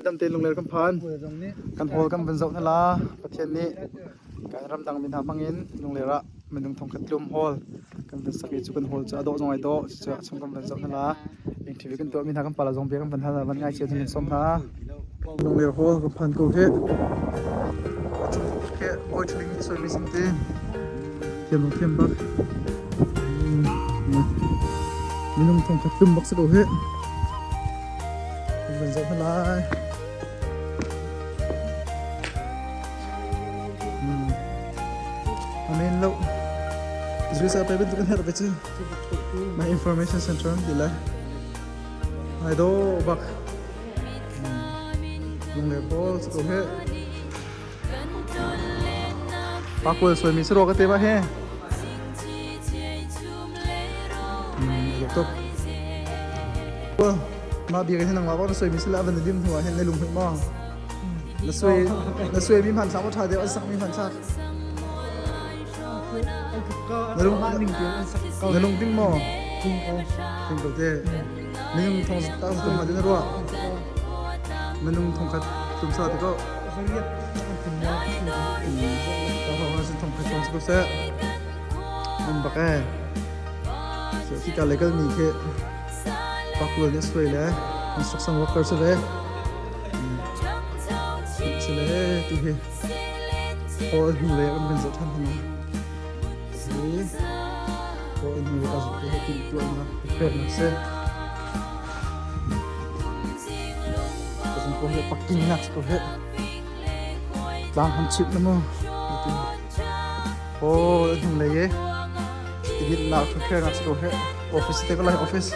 Dam tein Lungler kan phan. Kan hall kan van zoh hna la. Pathian nih kan ramdang mi hna hmang in Lungler ah minung thongkhat tlum hall kan van sak i cu kan hall cu a dawh zong ai dawh. Cucaah a chung kan van zoh hna la. Ing TV kan tuah mi hna kan pala zong bia kan van hal van ngai cio ding kan sawm hna. Lungler hall kan phan ko hi. Khi bawi ṭhaling nih suaimi sin ti. Thiam bak thiam bak. Minung thongkhat tlum bak si ko hi. Kan zoh hna lai. Amen lo. Zuisa pe bantuk kan herh ve cu. My information center ti lai. Ai do bak. Lungler pawl ko he. Pa kual suai mi saro ka te ba he. Tuk. Mah bia hin nangmah bak na suai mi sila van na lim hnu ah hin na lung hmuih maw? Na suai na suai mi hmanthlak maw ṭha deuh an sak mi hmanthlak? Na lung na lung ding maw? Ding ko te. Minung thong tam tum ma din ruah. Minung thong khat tum sa te ko. Ka ho sin thong khat thong ko se. An bak e. So khi ka legal mi khi pakul nih suai le construction worker si ve. Si le tu hi hall hnu le kan kan zoh than hna. Si hall hnu le ka zoh tu hi timh tuahnak prepare nak si. Ka ko he parking nak ko he. Tlang han chip na mu. Hall hnu le ye. Edit nak prepare nak ko he. Office te ko lai office.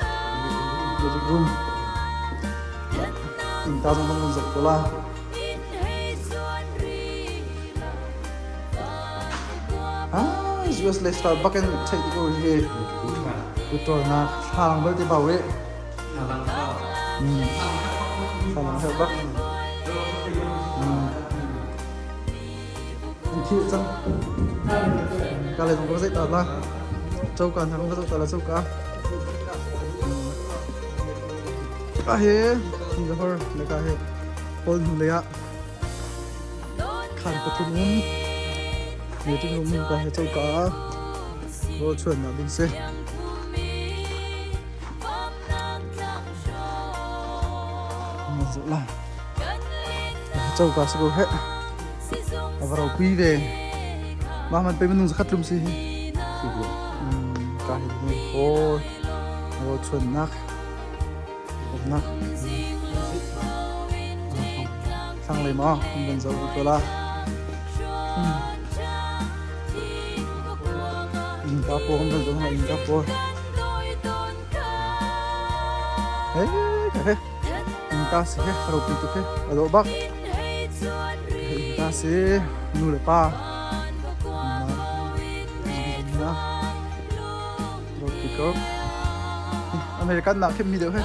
Music room. Inn ta zong kan zoh ko la. Ah, US le style bakin theih ko hi. Kutol nak thlang bal te bau e. Thlang he bak. An thi cang. Ka le zong ka zei ta la. Choka hna ka zoh ta la choka. Ka he Singapore le ka he Kawl hnu lei ah khan pathum um meeting room um ka he choka ah rawl chuannak ding si. La. Choka si ko he. A va ropui ve. Mah man pe minung zakhat tlum si hi. Ka hi hi haw rawl chuannak umnak thlanglei maw an van zoh ko la. Innka pawl kan van zoh hna innka pawl. He ka he innka si he ropui tuk he a dawh bak. Innka si nu le pa na ropui ko. American nak khin mi deuh he.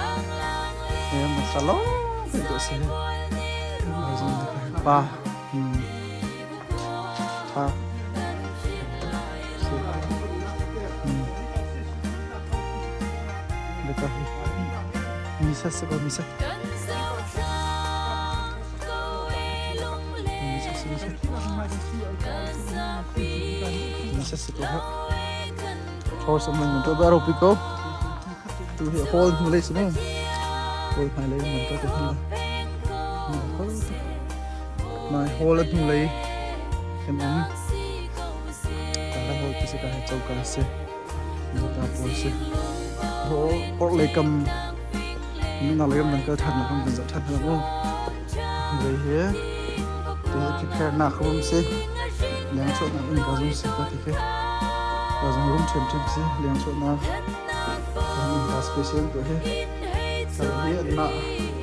He masalo pe to si he. Pa. Tha. Beka hi. Misa se ko misa. Misa se misa. Misa se ko ha. Horse man to ba ro ko. Tu hi hall hnu lei si mu. Hall hmai lei man to te hin. Nai hall a hnu lei kan um. Ka hall ti si ka he choka si. Ta pawl si. Hall or lei kam na lei kam nan kal than na kam kan zoh than hna mu. Lei hi tu hi prepare nak room si. Leng chuah nak in ka zum si ka ti khi. Ka zong room ṭhiam ṭhiam si leng chuah nak. Kan in ka special tu hi. Ka hi anmah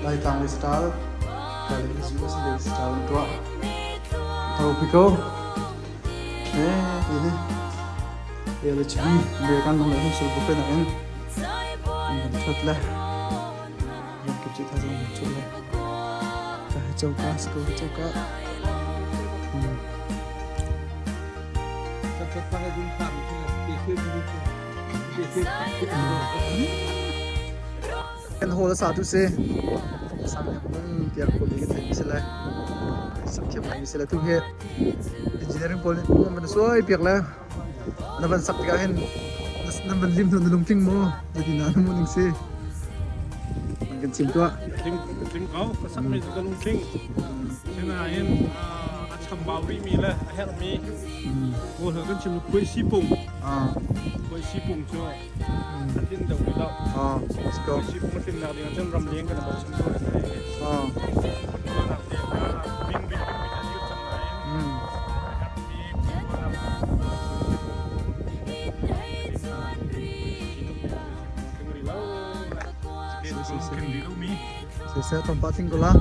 Laitlang lei style ka lei US lei style an tuah. Tho ko. Eh ti hi. LHB American lung le hung sul bu pe nak in an van thut le. Ram kip ci tha zong an thut le. Ka hi choka si ko hi choka. Kan hall a sa tu si. Sang Hnem Hmung tiah khuami kan theihmi si le sak thiam ngaimi si le tu hi engineering pawl nih an van suai piak le na van sak tikah hin nan van lim hnu na lungtling maw zeitin dah na hmuh ning si an kan chim tuah. Tling tling ko ka sakmi cu ka lungtling. Sinain a chambau rihmi le a herhmi kawl kan chim khuai sipung khuai sipung cu a tlin deuh rih lo. Khuai sipung a tlinnak ding ahcun ramleng kan i bochan ko rih. Tuahnak ding ah bing bing bing bing an yut cang nain a herhmi tuahnak Siseh tlawmpal tling ko la.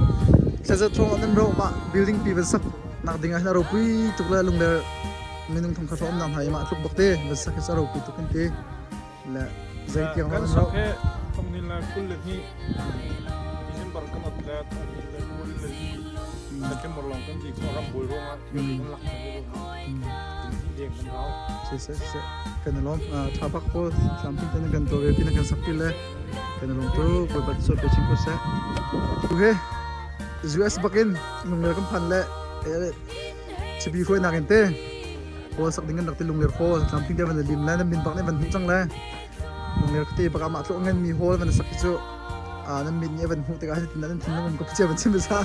Thlazat hrawng an ro mah building pi van sak nak ding ah hin a ropui tuk le lungler minung thong khat hrawng um nak hna i mah tluk bak te van sak hi a ropui tuk kan ti. Le zei tiang Kan an sak ro. he thongnin le 22 December kan ot le thongnin le 24 September lawng kan ti kho ram buai ruangah thil kan lak kan ruangah deng kan rau. Siseh siseh kan i lawm. Tha bak ko tlamtling ten kan tawlrel pi na kan sak pi le kan i lawm tuk. Bawipa cu pe chin ko seh. Okay. US bakin lungler kan phan le chibi hruainak in te hall sak ding kan rak ti lungler hall tlamtling te van lim le nan min bak nih van hmuh cang le lungler te bak amah tluk ngan mi hall van sak hi cu nan mit nih van hmuh tikah tin nan thinlung um ko chia van chim sa.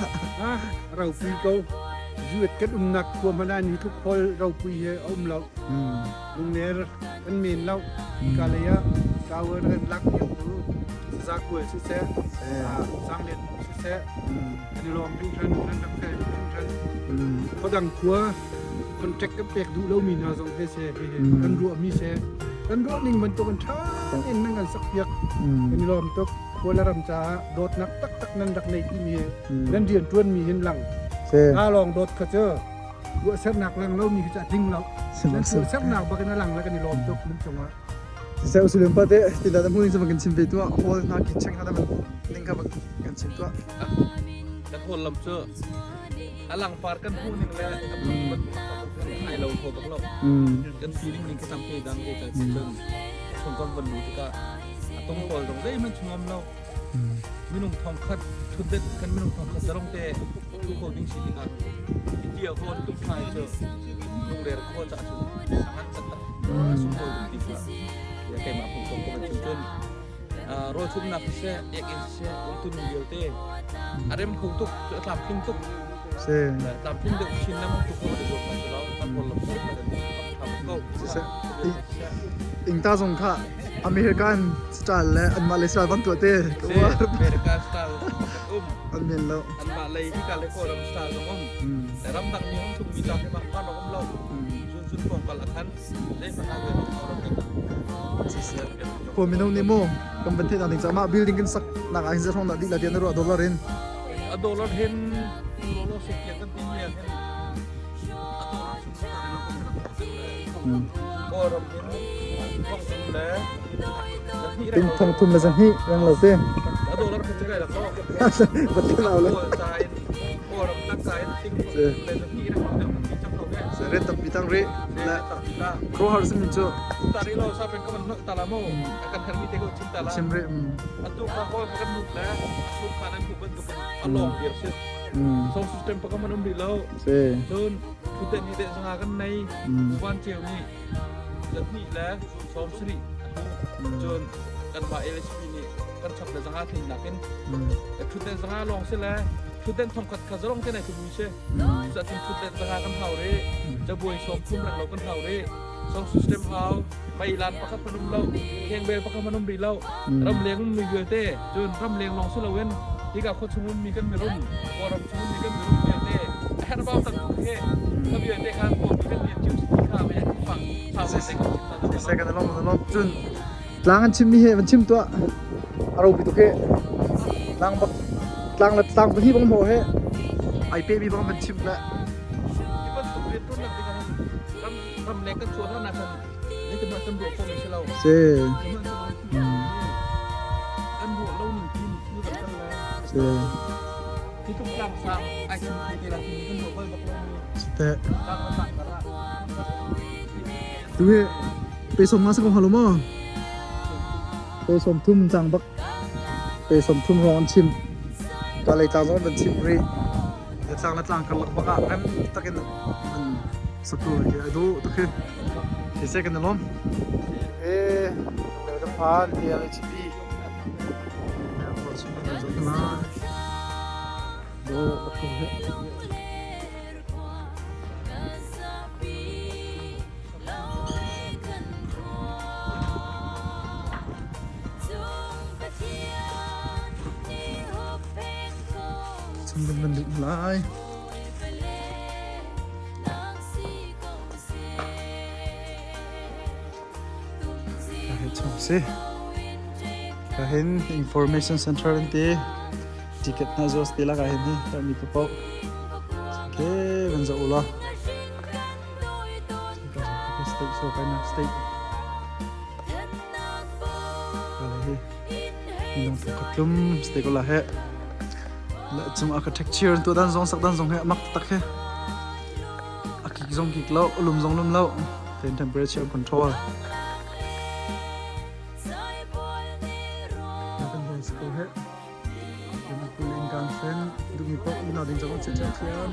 Ropui ko. Zuet kan umnak khua hmanh ah ni tluk hall ropui hi a um lo. Lungler kan men lo. Ka lei ah tower kan lak piak u. Saza kual siseh, sanglet siseh, kan i lawm hringhran, kan rak fel hringhran. Khuadang khua contract kan pek duh lomi hna zong he se kan ruahmi se kan ruah ning bantuk in ṭha tein nan kan sak piak. Kan i lawm tuk. Khua le ram caah dawtnak taktak nan rak nei timi nan rian ṭuanmi hin lang. Nga lawng dawt kha cu ruahsernak lang lomi khi cu a tling lo. Nan tuahsernak bak in a lang le kan i lawm tuk nan cungah. Siseh usilem pa te tinda da hmuning cu kan chim ve tuah hall hna ki cheng hna da ning kha kan chim tuah. Kan hall lam cu a langpar kan hmuh ning le a ai lo kho bak lo. Kan feeling ning khi tampi dang ke cun chung kan van lu tikah a tung pawl zong zeihmanh chung um lo. Minung thongkhat thutdet kan minung thongkhat zarong te thu kho ding si dingah tia hon tuk thai cu lungrer khua ca cu angan taktak sung ko ding ti kha ya keimah phung ko ko chim cun rawl chumnak siseh ek in siseh umtu ning vialte a rem kho tuk cu a tlamtling tuk Se tlamtling deuh chin lam tuk ko de zuam lo kan rawl lam ko Siseh ingta zong kha American style le anmah lei style van tuah te. Si, American style um. An men lo. Anmah lei hika le Kawlram style zong um. Ramdang mi hong thum mi ta mah pa um lo. Zun zun kong kal akhan zei hmanh ah ram ram ding. Khua mino nih mu kan van theih ding mah building kan sak nak ah hin zarhong dah dih la tiah na ruah dollar in. A dollar hin lo sek tiah kan ti mi ah hin a dollar chung ta lo kan Kawlram hin thong thum le Ting thong thum le zahnih reng lo te. A dollar kha chikai la ko. Pathian au le. Ret tampi tang ri. Le kro har sim chu. Tari lo sa pen kaman tala mo. Kan hermi te ko chim tala. Chim ri. Atu ka hol kan nuk le sum khan an hu ban tu along dir si. Song system pa kaman um ri lo. Si. Cun thuten hi de sanga kan nei. Uwan cheu ni zahnih le 70 cun kanmah LSP nih kan chap le 500 tling nakin thutden 500 lawng si le thutden 1000 kha zalong te nai thumi si cuacun thutden 500 kan hau ri cabuai 30 reng lo kan hau ri song system hau meilan pakhat manum lo khengbel pakhat manum ri lo ramleng um mi vialte cun ramleng lawng si loin hika khua chung um mi kan mirum kawlram chung um mi kan mirum vialte a herhbau tak he kha vialte kha kawlmi kan lian cio si ti kha mei fang Siseh kan along along cun tlang an chimmi he van chim tuah a ropi tuk he tlang bak tlang le tlang pahnih bang maw he ai pe mi bang van chim le ram le kan chuah hlan ah khan kan ruah khawh si lo si kan ruah lo ning ti thil kan kal le si hi tum tlang sang ai chim kho te la kan ruah bal bak lo mi si te tlang sang kara Tu hi pe som nga sa ko halo mo. Pe som thum chang bak. Pe som thum rong an chim. Ka lei tlang zong van chim rih. Tlang le tlang karlak bak ah rem takin an satu hi a duh tuk hi. Hi se kan lom. E kan phan LHB. Do ko he. Chung kan van lut lai. Ka he chung si. Ka hin information center an ti. Ticket na zo te la ka hin hi tar mi papo. Ke van zo ula. State so kai na state. Ka le hi. Minung thongkhat tlum si te ko la he. La cung architecture tu dan zong sak dan zong he amak tak he. A kik zong kik lo, lum zong lum lo. Ten temperature control. Kan hon si ko he. Kan kulin kan fen dumi po ina ding zong che che thiam.